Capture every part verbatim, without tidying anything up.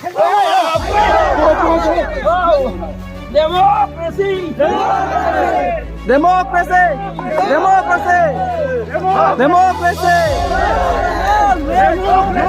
Democracy! Democracy! Democracy! Democracy! Democracy! Democracy!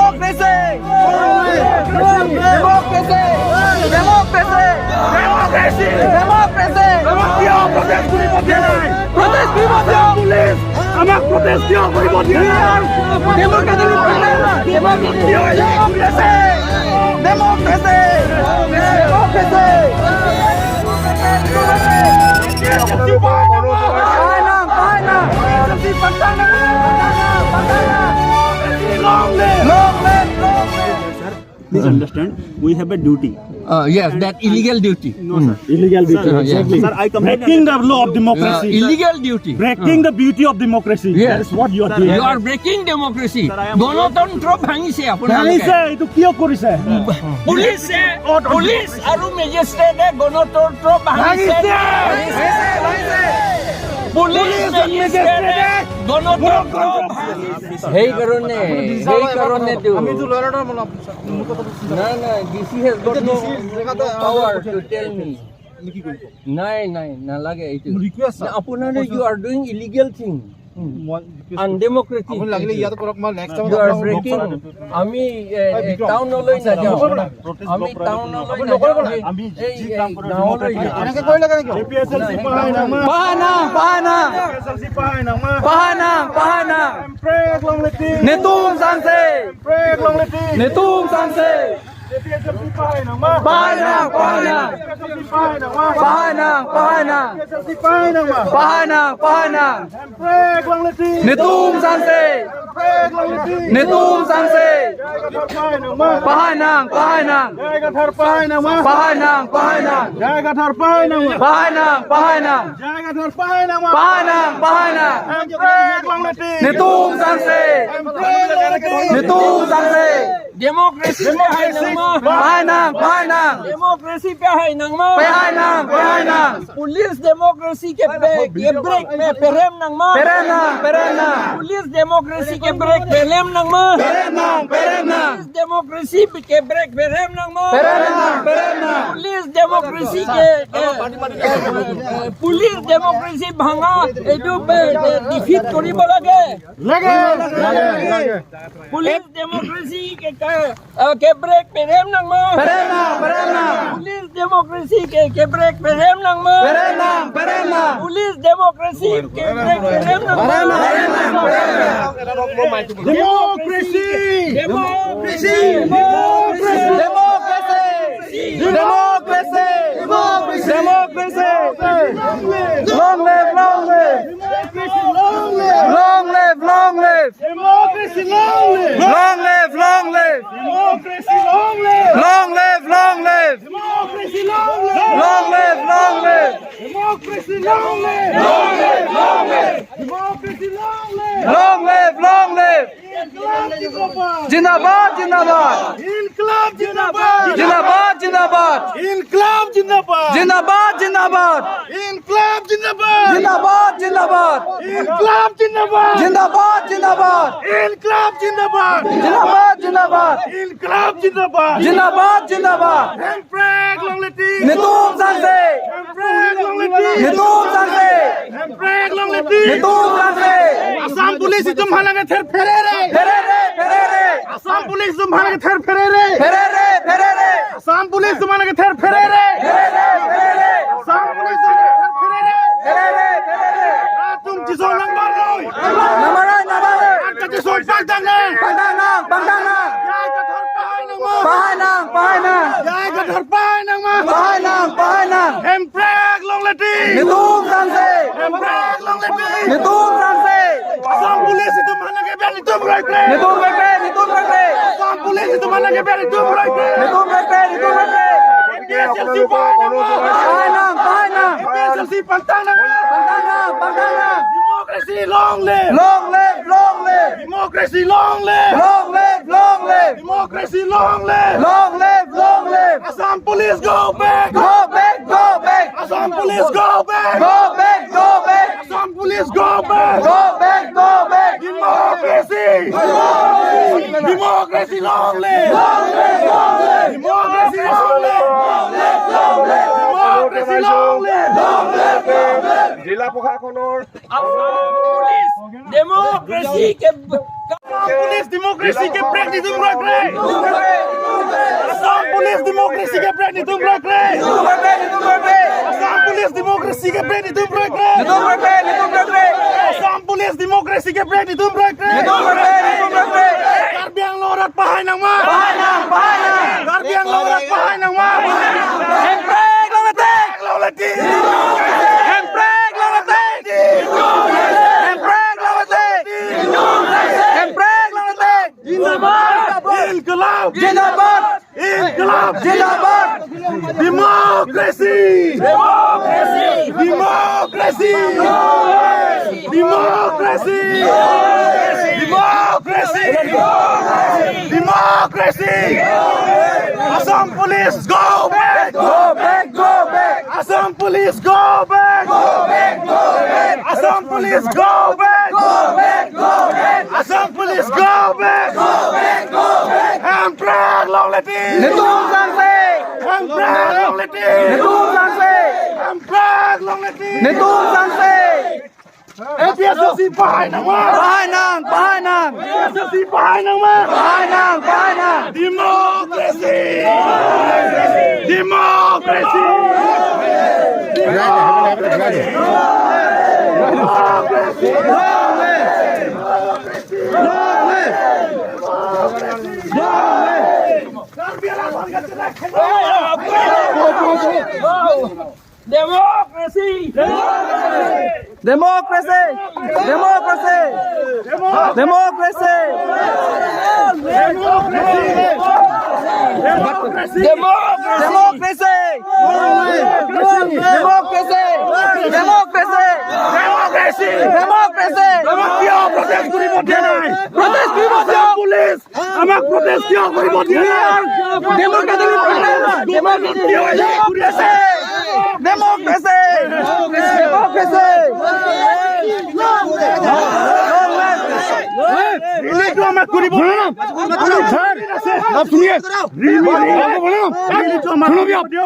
Democracy! Democracy! Democracy! আমাক কিয় প্ৰটেষ্ট কৰিব দিয়া নাই? প্ৰটেষ্ট কৰিব দিয়ক। পুলিচ, আমাক প্ৰটেষ্ট কিয় কৰিব দিয়া নাই? ডেমক্ৰেটিক প্ৰটেষ্ট, ডেমক্ৰেটিক কিয় এনে কৰি আছে? ডেমক্ৰেচি! ডেমক্ৰেচি! পাহাই নাং, পাহাই নাং! Long live! Long live! Long live! Please understand, we have a duty. Uh, yes, that illegal duty. No, sir. Illegal duty. Sir, yes. Exactly. Sir, I complain. Breaking the law of democracy. Uh, illegal duty. Breaking the beauty of democracy. Yes. That is what you are doing. You are breaking democracy. Sir, I am গণতন্ত্ৰ ভাঙিছে আপোনালোকে। ভাঙিছে, এইটো কিয় কৰিছে? পুলিচে, পুলিচ আৰু মেজিষ্ট্ৰেটে গণতন্ত্ৰ ভাঙিছে। ভাঙিছে। পুলিচ আৰু মেজিষ্ট্ৰেটে গণতন্ত্ৰ ভাঙিছে। সেইকাৰণে, সেইকাৰণেতো। আমিতো লয়াৰ মানুহ। No, no, D C has got no power to tell me. নাই, নাই, নালাগে এইটো। Request, sir। না, আপোনাৰ, you are doing illegal thing। মই request কৰিছো। Undemocratic আপুনি লাগিলে এইটো। ইয়াতে কৰক, মই next time You are আপোনাক breaking। আমি, এ, এ, টাউনলৈ নাযাওঁ। আমি টাউনলৈ নাযাওঁ। আমি এই, এই গাঁৱলৈ যাওঁ। এনেকে কৰিলে কেনেকে হ'ব? এ পি এইচ এল চি পাহাই নাং মা। পাহাই নাং, পাহাই নাং। এ পি এইচ এল চি পাহাই নাং মা। পাহাই নাং, পাহাই নাং। Hemprek longle ting. Netum sangse. Hemprek longle ting. Netum sangse. A P H L C পাহাই নাং মা। পাহাই নাং, পাহাই নাং। এ পি এইচ এল চি পাহাই নাং মা। পাহাই নাং, পাহাই নাং। এ পি এইচ এল চি পাহাই নাং মা। পাহাই নাং, পাহাই নাং। Hemprek longle ting. Netum sangse. Hemprek longle ting. Netum sangse. J I Kathar pahainang ma. Pahainang, pahainang. J I Kathar pahainang ma. Pahainang, pahainang. J I Kathar pahainang ma. Pahainang, pahainang. J I Kathar pahainang ma. Pahainang, pahainang. Hemprek longle ting. Netum sangse. Hemprek longle ting. Netum sangse. Democracy pahainang ma. Pahainang, pahainang. Democracy pahainang ma. Pahainang, pahainang. Police democracy ke be-, ke break pe-, perem nang ma. Perem nang, perem nang. Police democracy ke break perem nang ma. Perem nang, perem nang. Police democracy ke break perem nang ma. Perem nang, perem nang. Police democracy ke, ke, eh, police democracy bhanga, এইটো বে-, বে-, defeat কৰিব লাগে। লাগে, লাগে, লাগে। Police democracy ke, ke, eh, ke break perem nang ma. Perem nang, perem nang. Police democracy ke, ke break perem nang ma. Perem nang, perem nang. Police democracy ke break perem nang ma. Perem nang, perem nang, perem nang. Democracy! Democracy! Democracy! Long live, long live! Long live, long live! Democracy long live! Long live, long live! Democracy long live! Long live, long live! Democracy long live! Long live, long live! Democracy long live! Long live, long live! Democracy long live! Long live, long live! Inqilab zindabad! Zindabad, zindabad! Inqilab zindabad! Zindabad, zindabad! Inqilab zindabad! Zindabad, zindabad! Inqilab zindabad! Zindabad, zindabad! Inqilab zindabad! Zindabad, zindabad! Inqilab zindabad! Zindabad, zindabad! Inqilab zindabad! Zindabad, zindabad! Hemprek longle ting! Netum sangse! Hemprek longle ting! Netum sangse! Hemprek longle ting! Netum sangse! Assam Police itum aphan lake ther pherere! Pherere, pherere! Assam Police itum aphan lake ther pherere! Pherere, pherere! Assam Police itum aphan lake ther pherere! Pherere, pherere! Assam Police itum aphan lake ther pherere! Pherere, pherere! Atum chisong nangmarnoi! Nangmarnoi, nangmarnoi! Atum chisong pangtang nang! Pangtang nang, pangtang nang! J I Kathar pahainang ma! Pahainang, pahainang! J I Kathar pahainang ma! Pahainang, pahainang! Hemprek longle ting! Netum sangse! Hemprek longle ting! Netum sangse! Assam Police itum aphan lake ber, itum roi pre! Netum roi pre, netum roi pre! Assam Police itum aphan lake ber, itum roi pre! Netum roi pre, netum roi pre! A P H L C pahainang ma! Pahainang, pahainang! A P H L C pangtang nang ma! Pangtang nang, pangtang nang! Democracy long live! Long live, long live! Democracy long live! Long live, long live! Democracy long live! Long live, long live! Assam Police go back! Go back, go back! Assam Police go back! Go back, go back! Assam Police go back! Go back, go back! Democracy! Democracy long live! Long live, long live! Democracy long live! Long live, long live! Democracy long live! Long live, long live! জিলা প্ৰশাসনৰ Assam Police democracy ke Assam Police democracy ke break nidun break re! Assam Police democracy ke break nidun break re! Assam Police democracy ke break nidun break re! Assam Police democracy ke break nidun break re! Karbi Anglong arat pahai nangma! Pahai nang, pahai nang! Karbi Anglong arat pahai nangma! Hemprek long attack! Long attack! Hemprek long attack! Hemprek long attack! Hemprek long attack! Zindabad! Inqilab! Zindabad! Inqilab! Zindabad! Democracy! Democracy! Democracy! Democracy! Democracy! Democracy! Assam Police, go back! Go back! Go back! Assam Police, go back! Go back! Go back! Assam Police, go back! Go back! Go back! Assam Police, go back! Go back! Go back! Hemprek long live! Netum sangse! Hemprek long live! Netum sangse! Hemprek long live! Netum sangse! A P H L C pahai nangma! Pahai nang, pahai nang! A P H L C pahai nangma! Pahai nang, pahai nang! Democracy! Democracy! Democracy! Democracy! Democracy! Democracy! Democracy! Democracy! Democracy! কিয় প্ৰটেষ্ট কৰিব দিয়া নাই? প্ৰটেষ্ট কৰিব দিয়ক। পুলিচ আমাক প্ৰটেষ্ট কিয় কৰিব দিয়া নাই? Democratic protest. Democratic protest. Democracy. Democracy. ৰেলীটো আমাক কৰিব। सर, आप सुनिए। ৰেলীটো আমাক सुनो भी आप। दियो।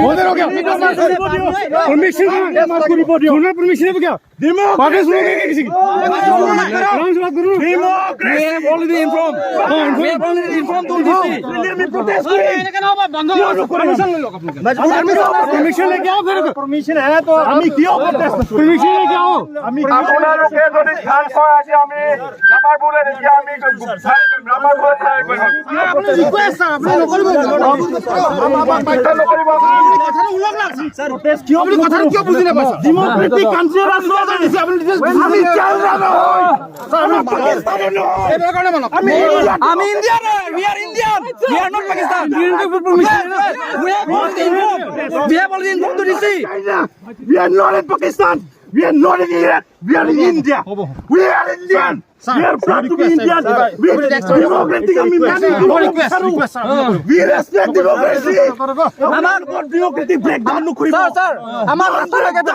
ऑर्डर हो गया। ৰেলীটো আমাক কৰিব দিয়ক। परमिशन है। আমাক কৰিব দিয়ক। सुनना परमिशन है क्या? बातें सुनोगे क्या किसी की? आराम से बात करो। We have already informed। हाँ, inform। We have already informed to D C। Rally আমি প্ৰটেষ্ট কৰিম। কিয় নকৰিম? परमिशन लेके आओ फिर। परमिशन है तो। আমি কিয় প্ৰটেষ্ট কৰিম? परमिशन लेके आओ। আমি আপোনালোকে যদি ভাল পায়, আজি আমি ৰাবাৰ বুলেট, এতিয়া আমি ৰাবাৰ বুলেট ট্ৰাই কৰিম। আপুনি ৰিকুৱেষ্ট, ছাৰ, আপুনি নকৰিব। নকৰিব। ছাৰ, প্ৰটেষ্ট কিয়? আপুনি কথাটো কিয় বুজি নাপাইছে? ডেমক্ৰেটিক কাউন্সিল আছে, আপুনি ডিটেইলছ আমি জানো নহয়। ছাৰ, আমি পাকিস্তানৰ নহয়। এইবিলাক কাৰণে মানক। আমি ইণ্ডিয়ান। আমি ইণ্ডিয়ান হয়। We are Indian। We are not Pakistan। We have already informed। We have already informed to D C। We are not in Pakistan। We are not in Iran। We are in India। We are Indian। We are proud to be Indian। We democratic, আমি মানি। We respect democracy। আমাৰ democratic breakdown নকৰিব। Sir, sir, আমাৰ ৰাস্তালৈ যাব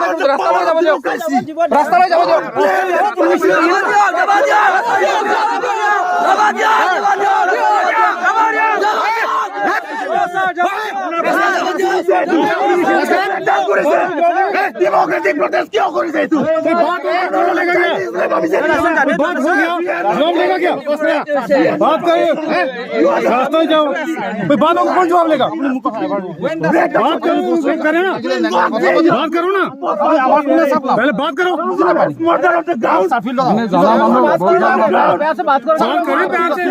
দিয়ক। ৰাস্তালৈ যাব দিয়ক। ডেমক্ৰেটিক প্ৰটেষ্ট কিয় কৰিছে এইটো? बात हो गया। जवाब देगा क्या? बात करो। रास्ता ही जाओ। कोई बात हो, कौन जवाब लेगा? बात करो, बात करो ना। बात करो ना। पहले बात करो। बात करो, प्यार से बात करो। बात करो, प्यार से।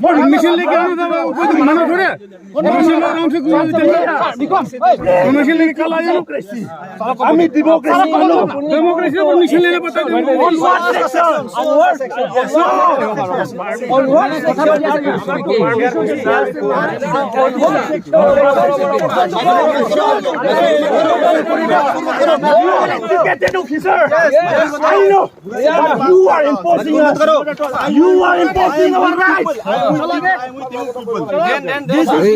परमिशन लेके आओ ना, कोई मना थोड़े। परमिशन लो, आराम से। परमिशन लेके कल आ जाओ। আমি ডেমক্ৰেচি পালো। ডেমক্ৰেচি, परमिशन लेना पड़ता है। On what section? On what section? On what section? You are educated officer. I know. But you are imposing us. You are imposing our rights. This is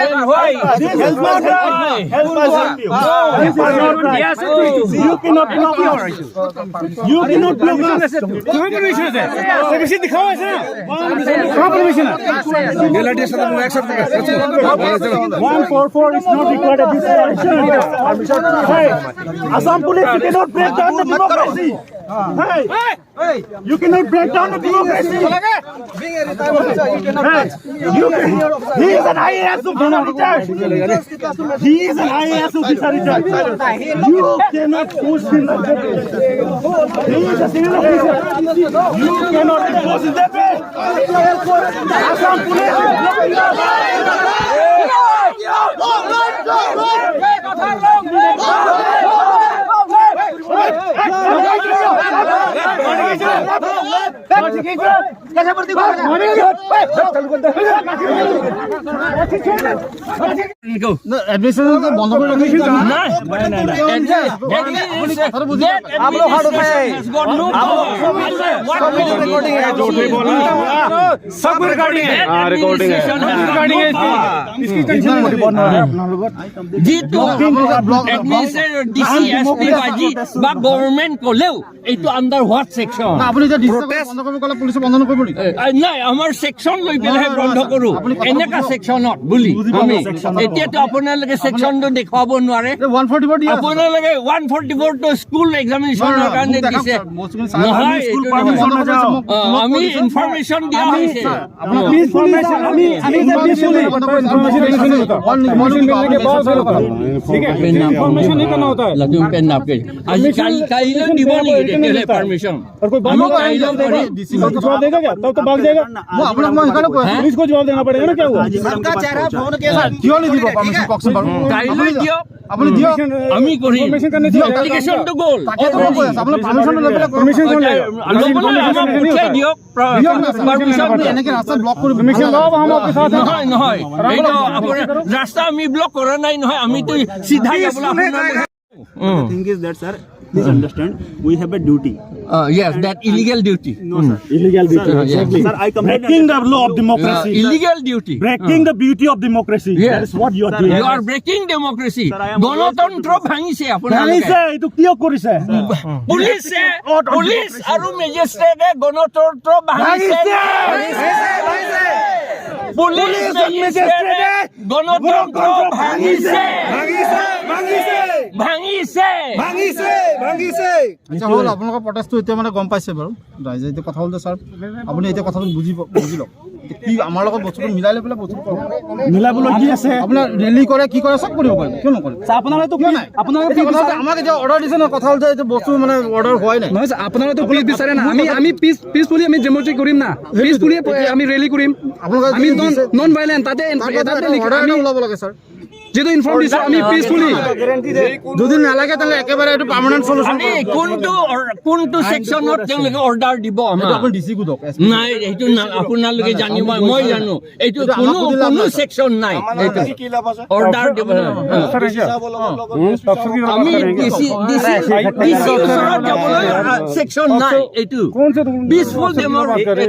not right. This is Help us help you. Help us help you. You cannot block us. You cannot block us. One four four is not required at this time. Hey, Assam Police, you cannot break down the democracy. Hey, you cannot break down the democracy. Hey, you can, he is an I A S officer retired. He is an I A S officer retired. You cannot force him like that. He is a civil officer. You cannot force him that way. Assam Police. Admission বন্ধ কৰি ৰাখিছে। নাই নাই নাই নাই। That administration has got no power. What will be सब रिकॉर्डिंग है। That administration has got no power. इसकी टेंशन मत लो। যিটো administrator D C, S P বা জি বা গভৰ্ণমেণ্ট ক'লেও এইটো আণ্ডাৰ হোৱাট ছেকশ্যন? আপুনি এতিয়া ডিচি বন্ধ কৰিব ক'লে পুলিচে বন্ধ নকৰিব নেকি? নাই, আমাৰ ছেকশ্যন লৈ পেলাইহে বন্ধ কৰো, এনেকা ছেকশ্যনত বুলি আমি এতিয়াতো আপোনালোকে ছেকশ্যনটো দেখুৱাব নোৱাৰে। ওৱান ফৰ্টি ফ'ৰ দিয়া আছে। আপোনালোকে ওৱান ফৰ্টি ফ'ৰটো স্কুল এক্সামিনেশ্যনৰ কাৰণে দিছে। নহয়, এইটো নহয়। অ, আমি ইনফৰমেশ্যন দিয়া হৈছে। इन्फॉर्मेशन, अभी अभी जब भी सुनी, इन्फॉर्मेशन नहीं होता। इन्फॉर्मेशन मिलने के बाद फिर होता है। ठीक है, इन्फॉर्मेशन नहीं करना होता है। लगे पेन नाप के। आज कल कल দিব নেকি তেতিয়াহ'লে পাৰ্মিশ্যন? और कोई बात আমি नहीं, কাইলৈ जवाब देगा। কৰিম। जवाब देगा क्या? तब तो भाग जाएगा। মই আপোনাক মই সেইকাৰণে কৈ আছো। पुलिस को जवाब देना पड़ेगा ना, क्या हुआ? কিয় নিদিব পাৰ্মিশ্যন কওকচোন বাৰু? কাইলৈ দিয়ক, আপুনি দিয়ক। আমি কৰিম। इन्फॉर्मेशन करने से এপ্লিকেশ্যনটো গ'ল। তাকে মই কৈ আছো। আপুনি পাৰ্মিশ্যন ল'লে परमिशन कौन लेगा? ল'বলৈ আমাক পঠিয়াই দিয়ক। পাৰ্মিশ্যন এনেকে ৰাস্তা ব্লক কৰি परमिशन लो, हम आपके साथ हैं। নহয় নহয়, এইটো আপোনাৰ ৰাস্তা আমি ব্লক কৰা নাই নহয়, আমিতো চিধা যাবলৈ আপোনালোকে The thing is that, sir, please understand, we have a duty. Yes, that illegal duty. No, sir. Illegal duty. Sir, Exactly. Sir, I complain. Breaking the law of democracy. Illegal duty. Breaking the beauty of democracy. Yes. That is what you are doing. You are breaking democracy. Sir, I am গণতন্ত্ৰ ভাঙিছে আপোনালোকে। ভাঙিছে, এইটো কিয় কৰিছে? পুলিচে, পুলিচ আৰু মেজিষ্ট্ৰেটে গণতন্ত্ৰ ভাঙিছে। পুলিচ মেজিষ্ট্ৰেটে গণতন্ত্ৰ ভাঙিছে। ভাঙিছে। আচ্ছা, হ'ল, আপোনালোকৰ প্ৰটেষ্টটো এতিয়া মানে গম পাইছে বাৰু ৰাইজে। এতিয়া কথা হ'ল যে ছাৰ, আপুনি এতিয়া কথাটো বুজিব, বুজি লওক। এতিয়া কি আমাৰ লগত বস্তুটো মিলাই লৈ পেলাই বস্তুটো কৰক। মিলাবলৈ কি আছে? আপোনাৰ ৰেলী কৰে, কি কৰে, চব কৰিব পাৰিব, কিয় নকৰে? আপোনালোকেতো কিয় নাই? আপোনালোকে এতিয়া কথা হ'ল যে আমাক এতিয়া অৰ্ডাৰ দিছে ন, কথা হ'ল যে এইটো বস্তু মানে অৰ্ডাৰ হোৱাই নাই। নহয় ছাৰ, আপোনালোকেতো পুলিচ বিচাৰে না, আমি আমি পিচ পিচফুলি আমি ডেমনষ্ট্ৰেট কৰিম না, পিচফুলি আমি ৰেলী কৰিম। আপোনালোকে আমি যদি নন দিছে, নন ভাইলেণ্ট, তাতে তাৰ তাতে কাৰণে লিখা অৰ্ডাৰ আমি এটা ওলাব লাগে ছাৰ। যিটো ইনফৰ্ম দিছো আমি পিচফুলি। যদি নালাগে তেনে একেবাৰে এইটো পাৰ্মানেণ্ট চলিউশ্যন। আমি কোনটো অৰ- কোনটো ছেকশ্যনত তেওঁলোকে অৰ্ডাৰ দিব আমাক? আপুনি ডি চি সোধক। নাই, এইটো না- আপোনালোকে জানিব, মই জানো। এইটো এইটো কোনো আমাক সুধিলে কোনো আপোনাক ছেকশ্যন নাই। এইটো অৰ্ডাৰ দিব। আমি D C D C D চিৰ ওচৰত যাবলৈ ছেকশ্যন নাই। এইটো পিচফুল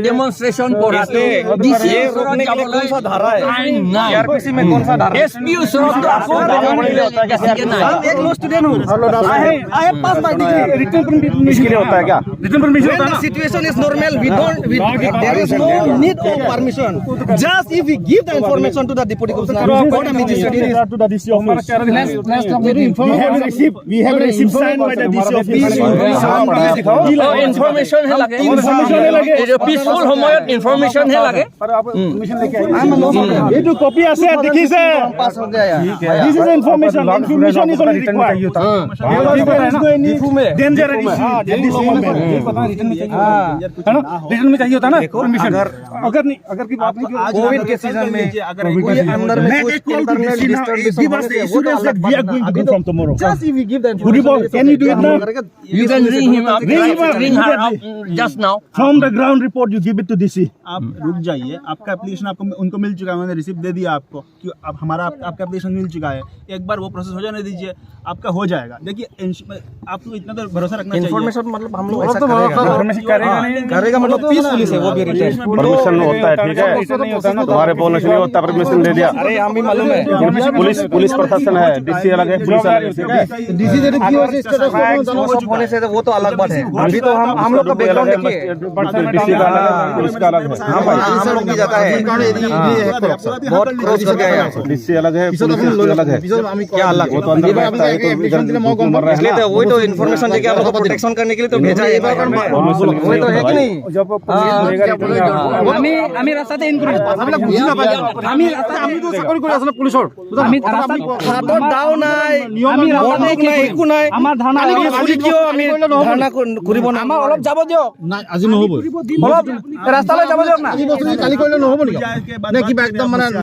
ডেমনষ্ট্ৰেশ্যন কৰাটো ডি চিৰ ওচৰত যাবলৈ আইন নাই। এছ পি ওচৰত আকৌ বেলেগ বেলেগ বেছিকে নাই। I have passed my degree. Return permission इसके लिए होता है क्या? Return permission When the situation is normal, we don't, we, there is no need of permission. Just if we give the information to the deputy commissioner or the magistrate, it is To the D C office. हमारा क्या We have received, we have received signed by the D C office. ইনফৰ্মেশ্যনহে লাগে। ইনফৰ্মেশ্যনহে লাগে। পিচফুল সময়ত ইনফৰ্মেশ্যনহে লাগে। এইটো কপি আছে, দেখিছে? This is information. Information is only required. If there is no any danger at this moment. है ना, रिटर्न में चाहिए होता ना परमिशन। अगर नहीं, अगर की बात नहीं, कोविड के सीजन में अगर कोई अंदर में कुछ इंटरनल डिस्टर्बेंस होने से वो तो अलग बात है ना। अभी तो From tomorrow. Just if we give the Can you do it now? You can ring him up. Ring him up. Ring her up just now. From the ground report you give it to D C. आप रुक जाइए, आपका एप्लीकेशन आपको उनको मिल चुका है, उन्होंने रिसिप्ट दे दिया आपको। क्यों आप हमारा आप, आपका एप्लीकेशन मिल चुका है। एक बार वो प्रोसेस हो जाने दीजिए, आपका हो जाएगा। देखिए, इंश-, आपको इतना तो भरोसा रखना चाहिए। इन्फॉर्मेशन मतलब हम लोग ऐसा करेगा। इन्फॉर्मेशन करेगा हाँ, नहीं। करेगा मतलब पीसफुली से वो भी रिटर्न। परमिशन होता है, ठीक है? तुम्हारे बोलने से नहीं होता, परमिशन दे दिया। अरे, हम भी मालूम है। पुलिस, पुलिस प्रशासन है, डीसी अलग है, पुलिस अलग है, ठीक है? ডিচি যদি কি হৈছে ষ্টেটাছ सब होने से तो वो तो अलग बात है। अभी तो हम हम लोग का बैकग्राउंड देखिए। डीसी का अलग है, पुलिस का अलग है। हाँ भाई, हम लोग भी जाता है। बहुत क्रॉस करके आया। डीसी अलग है, पुलिस अलग है। क्या अलग? वो तो अंदर बैठता है, तो इधर घूम रहा है इसलिए ना। तो वही तो इन्फॉर्मेशन देके आप लोग को प्रोटेक्शन करने के लिए तो भेजा है। वही तो है कि नहीं? আমি আমি ৰাস্তাতে এন কৰিছো। আমি ৰাস্তাত আমি তো চাকৰি কৰি আছো না পুলিচৰ। আমি ৰাস্তাত হাতত দাও নাই, নিয়ম আমি ৰাস্তাতে বন্দুক নাই, একো নাই। আমাৰ ধৰ্ণা আমি লাগি আছে। আজি কিয় আমি ধৰ্ণা কৰিব? আমাৰ অলপ যাব দিয়ক। নাই, আজি নহ'ব। অলপ ৰাস্তালৈ যাব দিয়ক না। আজি বস্তু কালি কৰিলে নহ'ব নেকি? নে কিবা একদম মানে